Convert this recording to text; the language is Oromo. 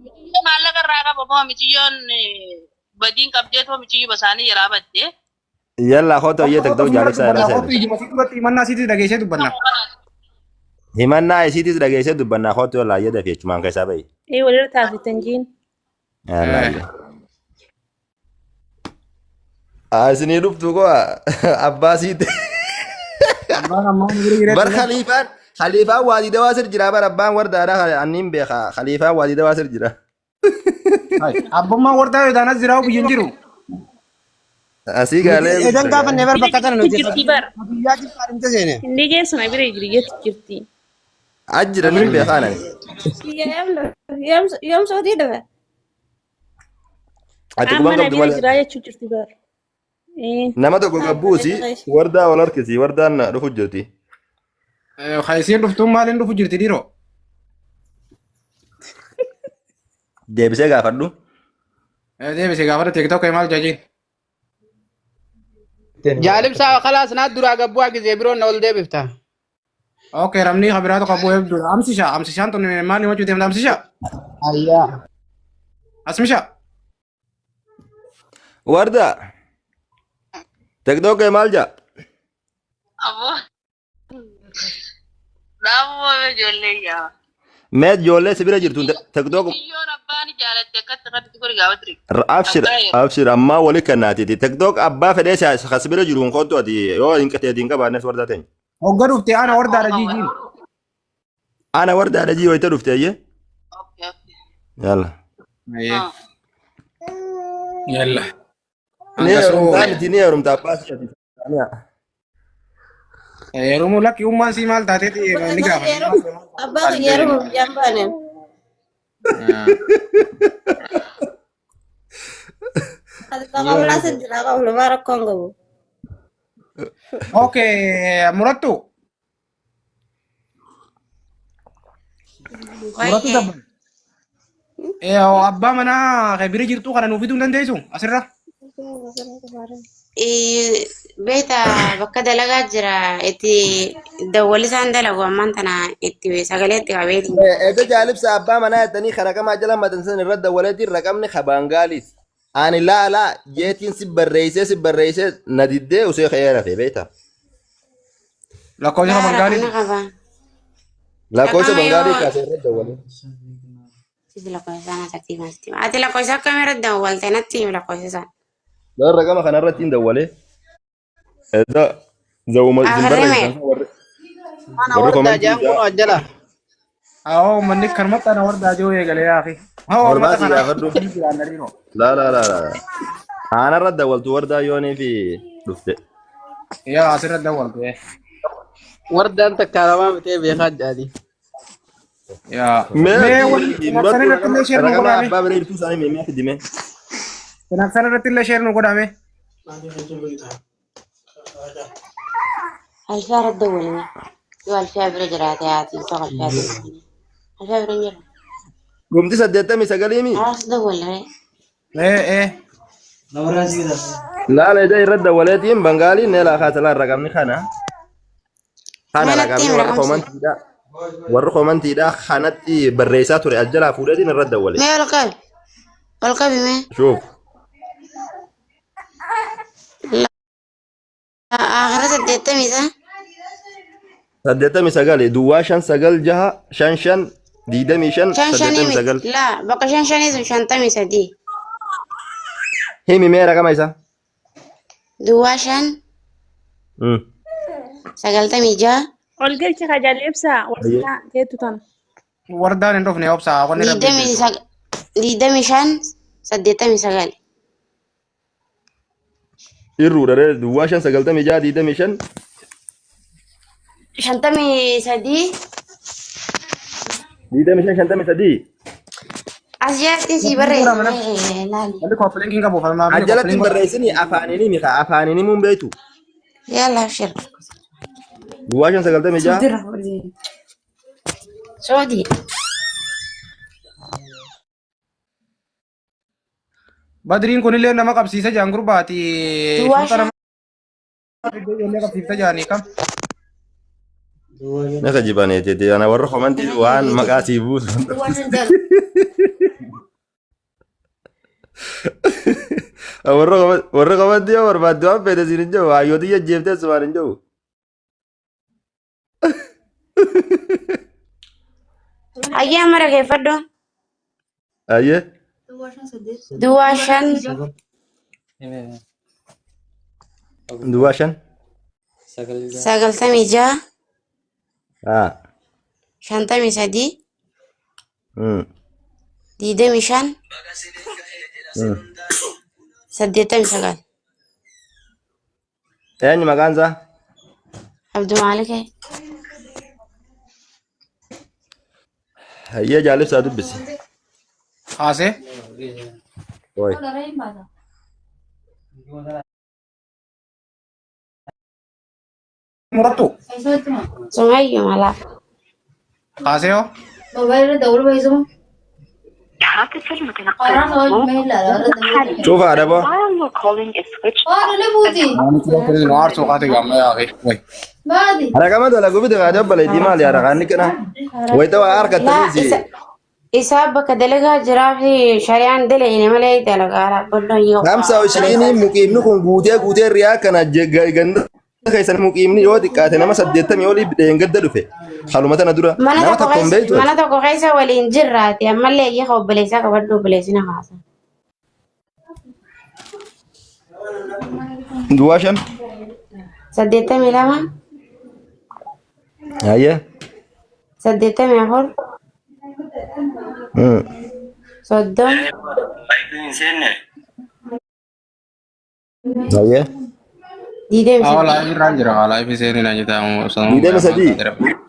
Miciyyoo maallaqa irraa qaba moo miciyyoon badiin qabdee too miciyyuma isaanii jalaa badde. Yalla kootu ayyee Kootu tiktok fuulduratti jaalibsaa irra dubbanna. seene. Kootu ijuma sii duratti himannaa siitis dhageessee dubbanna. Himannaa isiitis dhageessee dubbannaa kootu yalla ayyee dafii achumaan keessaa bahi. Ee walirra taasisan jiin. Yalla ayyee. Isinii dhuftu koo abbaa siite. Abbaan ammaa nu bira jira Bar jechuudha. khaliifaan khaliifaan waadii dawaa sir jira bar abbaan wardaadha anniin beeka khaliifaan waadii dawaa sir jira. Hai, Abbummaan wardaa yoo taanas jiraa biyya hin jiru. Asii gaalee Edan gaafanne bar bakka tana nuti Jirti bar. biyyaa jirtu adeemte seene. Inni geessuma bira jiri jettu jirti. ajjira niin beekaa nani. Yoom sootii dhufe? Ati Amma quban na qabdu bira malee. jiraa jechuu jirti bar. Ee. Nama tokko gabbuusi wardaa wal harkisi wardaan na dhufu jirti. Kan isiin dhuftuun maaliin dhufu jirti dhiiroo? Deebisee gaafadhu. Deebisee gaafadhu TikTok maal jajiin? Jaalibsaa kalaas naa duraa gabbu'aa gizee biroon na ol deebifta. Okay, ramni kan biraa tokko bu'ee dura. Amsisha, amsishaan tun maal himachuu deemta amsisha? Ayyaa. Asmisha. Warda. TikTok maal jaa? Aboo. Dhaabuu ijoollee yaa. Mee ijoollee si bira jirtu TikTok Biyyoon abbaan jaalatte akkatti irratti godhi gaafa ture. abshir Abbaa yeroo. abshir ammaa wali kannaatiiti. TikTok abbaa fedhee si bira jiru hin kottu ati yoo hin qateetiin qabaannes wardaa teenya. Hogga dhufte ana wardaadha jiijiin. Ana wardaadha jii wayita dhufte ayyee. Okay, okay. Yalla. Ah. Yalla. Ni Hangasoo heerumtaa miti ni heerumtaa abbaa si ati. heerumuu lakki ummaan sii maal taateeti ni gaafa. Abbaa kiyya yeroo biyyaan baane. Ati qabulaa sin jira qabulumaa rakkoon qabu. Okay, murattu. Murattu Wayyee. dabba. Eh, abbaa manaa kan bira jirtu kana nuuf fiduu hin dandeessu asirra. Beeta bakka dalagaa jira itti dawwalli isaan dalagu ammaan tana itti sagalee itti qabeeti. Eeda jaalibsa abbaa manaa jettanii karaqamaa jala maxxansan irra dawwaleetiin raqamni kabaangaaliis. Ani laa laa jeetiin si barreessee si barreessee na diddee usee ka'ee rafe beektaa. Lakkoofsa Laa Bangaalii. raqamni qaba. Lakkoofsa Raqama Bangaalii yoo kaasee irra dawwalee. Sisi lakkoofsa isaan asatti himaa sitti hima. Ati lakkoofsa akkamii irra dawwalte natti himi lakkoofsa isaan. Laa raqama kanarratti hin dawwalee. Edaa zawuma isin Afirri barreessan meeqa? warri Ana warri wardaa komantii jaan kun isaa ajjala. Awoo uummanni kanumatti ana wardaa jiru eegalee yaafi. Haa uummata Ormaa si kana gaafadhu. ni jiraan dariiroo. Laa laa laa laa. Aanarra dawwaltu wardaa yoonii fi dhufte. Yaa asirra dawwalte. Wardaan takkaa lamaa bitee beekaa jaali. Yaa. Mee Mee wanni ati sinaksan murattu irratti illee sheer nu raqama godhaame. abbaa bira jirtu isaanii mee fidi mee. Sinaksan irratti illee sheer nu godhaame. Alfaa irra dawwalme. Yoo alfaa bira jiraate haati tokko alfaa dawwalme. Alfaa bira hin jiru. Dhumti 89 mi? Haas dawwalre. Ee ee. Laala ija irra dawwaleetiin Bangaaliin nee laa kaasa laa raqamni kana. Kana Manatti raqamni himi warri raqamsi. komantiidha. Warri komantiidha kanatti barreessaa ture ajjalaa fuudheetiin irra dawwale. Mee ol qabi. Ol qabi mee. Shuuf. Akira saddeettamii isaa. 89 duwwaa 5 9 6 5 5 25 Shan shanii miti. 89. Laa bakka shan shanii sun 53. Himi mee raqama isaa. Duwwaa 5 96 Ol galchi kajaal ibsaa wardaa teettu tana. Wardaan hin dhufne obsaa wanni rabbi 25 89. Irruudha ree duwwaa 5 96 25 53. 25 53. As jalatti sii barreessa laali. Wanni koppiliin hin qabu falmaa fi Ajalatti hin barreessini afaaniin himi kaa afaaniin himuun beektu. Yalla abshir. Duwwaa 5 96 Soodi. Badriin kunillee nama qabsiisa jaan gurbaati. Duwwaa Shurxa shan nama fiddee ijoollee qabsiifta jaanii kam. Na kajibaneeti ana warra komantii waan maqaa sii buusu. Warra komantii yoo barbaadde waan feete siin hin jiru hayyootii jajjeeftee sumaan hin jiru. Ayyaa mara geeffadhu. Ayyee. Duwwaa shan Duwwaa shan. 96 Haa. 53 25 89. Eenyu maqaan isaa? Abdumaalikee. Hayyee jaalibsaa dubbisi. Haasee. Oi. Murattu. Sumayyu malaa. Haasee hoo. Cufa adaboo. Nu aarsuu kaate gaamma yaa akhi. Way. Raqama dalagu bite kaate obboleettii maali yaa raqaan ni kana. Wayita waa Laa harkattanii isa si. isaa bakka dalagaa jiraa fi shari'aan dalagine malee dalagaa bal'oon yoo Hamsa ishiriinii muqiimni kun guutee guutee riyaa kana ganda keessan muqiimni yoo xiqqaate nama 80 olii dheengadda dhufe. Haluma tana dura mana nama tokko tokko hin keessa beektu. mana tokko keessa waliin jirraati ammallee iyya obboleessaa qabadhu obboleessi na haasa. Duwwaa shan. 82 Hayyee. 84 30 Hayyee. 23. Awwa live irraan jira. Live seenii na jita. 23.